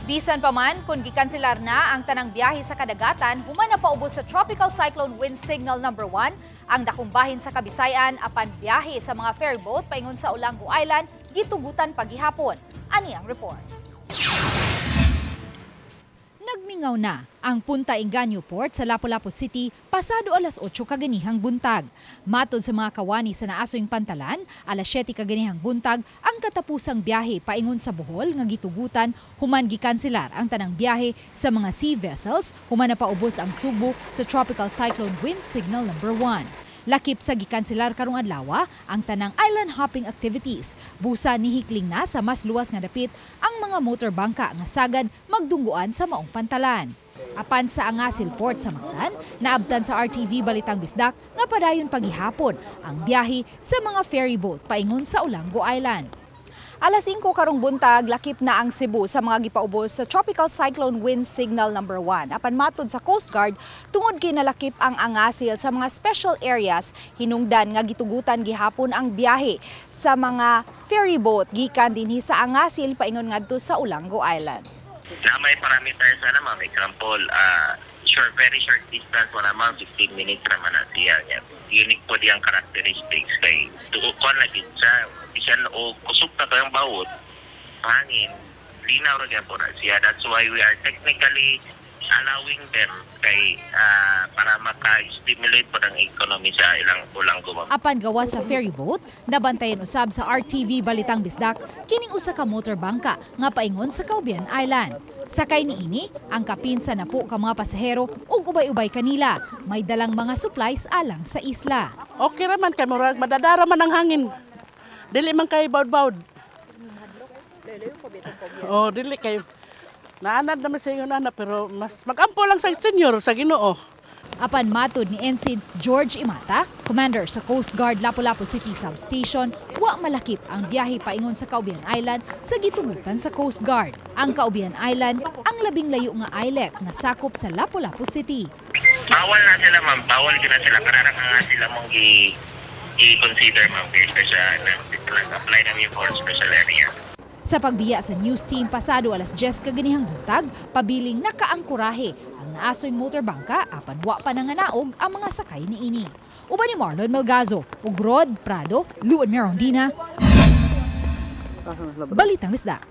Bisan pa man kung gikanselar na ang tanang biyahe sa kadagatan human na paubos sa Tropical Cyclone Wind Signal number 1 ang dakong bahin sa Kabisayan, apan biyahe sa mga ferryboat paingon sa Olango Island gitugutan pagihapon. Ani ang report. Nagmingaw na ang Punta Engaño Port sa Lapu-Lapu City pasado alas 8 kaganihang buntag. Matod sa mga kawani sa naasoyng pantalan, alas 7 kaganihang buntag ang katapusang biyahe paingon sa Bohol nga gitugutan human gikanselar ang tanang biyahe sa mga sea vessels human na paubos ang subo sa Tropical Cyclone Wind Signal number 1. Lakip sa gikanselar karong adlaw ang tanang island hopping activities. Busa nihikling na sa mas luwas nga dapit ang mga motor bangka nga sagad magdungguan sa maong pantalan. Apan sa Angasil Port sa Mactan, naabtan sa RTV Balitang Bisdak nga padayon pagihapon ang biyahe sa mga ferry boat paingon sa Olango Island. Alas 5 karong buntag, lakip na ang Cebu sa mga gipaubos sa Tropical Cyclone Wind Signal number 1. Apan matod sa Coast Guard, tungod kay nalakip ang Angasil sa mga special areas, hinungdan nga gitugutan gihapon ang biyahe sa mga ferry boat gikan dinhi sa Angasil paingon ngadto sa Olango Island. Na may parameters na, ma'am. Example, short, very short distance, wala, ma'am, 15 minutes raman na siya. Yan. Unique po diyang characteristics kay tuon lagi siya, bisan o kusog na kayong bawod, hangin, linaw ra gyud po na siya. That's why we are technically allowing them kay para maka-stimulate po ng economy sa ilang Olango, ma'am. Apan gawas sa ferry boat, nabantayan usab sa RTV Balitang Bisdak kining usa ka motor bangka nga paingon sa Caubian Island. Sakay niini ang kapin sa 10 ka mga pasahero ug ubay-ubay kanila may dalang mga supplies alang sa isla. Okay ra man kay murag madadara man ang hangin. Dili man kay bawd-bawd. Oh, dili kay naanad naman sa ingon ana, pero mas magampo lang sa senior sa Ginoo. Apan matod ni Ensign George Imata, commander sa Coast Guard Lapu-Lapu City Substation, wa malakip ang biyahe paingon sa Caubian Island sa gitugutan sa Coast Guard. Ang Caubian Island ang labing layo nga islet nga sakop sa Lapu-Lapu City. Bawal na sila, ma'am. Bawal na sila. Kararang nga sila mong i-consider, ma'am, kay special na nag-apply namin for special area. Sa pagbiya sa news team pasado alas 10 kaganihang buntag, pabiling nakaangkorahe ang naasoy motor bangka apan wa pa nanganaog ang mga sakay niini. Uban ni Marlon Melgazo ug Rod Prado, Luan Merondina. Balitang Bisdak.